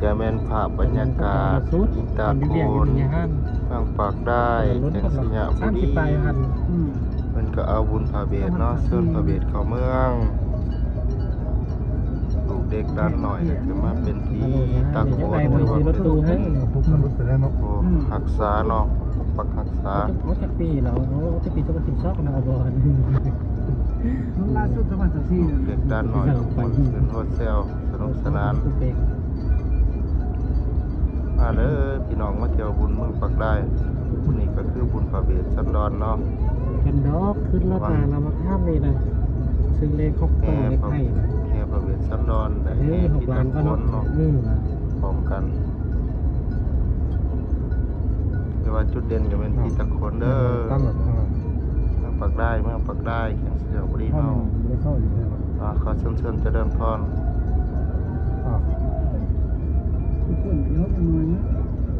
ກະແມ່ນພາບບັນຍາກາດທີ່ຕາໂກນ ເມືອງປາກດາຍ ແຂວງໄຊຍະບູລີ ເພິ່ນກໍເອົາບຸນພະເບດເນາະ ເຊີນພະເບດເຂົ້າເມືອງ. ລູກເດັກຫຼານນ້ອຍກໍຈະມາເປັນທີ່ຕາໂກນ ຫຼືວ່າເປັນຜູ້ຮັກສາເນາະ ປົກປັກຮັກສາ. ໂອ້ ຈັກປີແລ້ວ? ໂອ້ ແຕ່ປີສອງພັນສິບສອງເນາະ ບໍ່ ມັນລ່າສຸດສອງພັນຊາວສີ່ ລູກເດັກຫຼານນ້ອຍກໍມ່ວນຊື່ນໂຮດແຊວ ສະໜຸກສະໜານ. ມາເດີພີ່ນ້ອງ ມາທ່ຽວບຸນເມືອງປາກດາຍ. ນີ້ກໍຄືບຸນພະເບດສັນດອນເນາະ ກັນດອກ ຂຶ້ນລົດມາແລ້ວມາຖາມນີ້ນະ ເຊິ່ງເລຂອງເປີເລໄພນະ ແຫ່ພະເບດສັນດອນ ໄດ້ແຫ່ທີ່ຕະໂກນເນາະ ເອີ ພ້ອມກັນ. ແຕ່ວ່າຈຸດເດັ່ນກໍແມ່ນທີ່ຕະໂກນເດີ ເມືອງປາກດາຍ ເມືອງປາກດາຍ ແຂວງໄຊຍະບູລີເຮົາ. ຂໍເຊີນ ເຊີນຈະເລີນພອນ.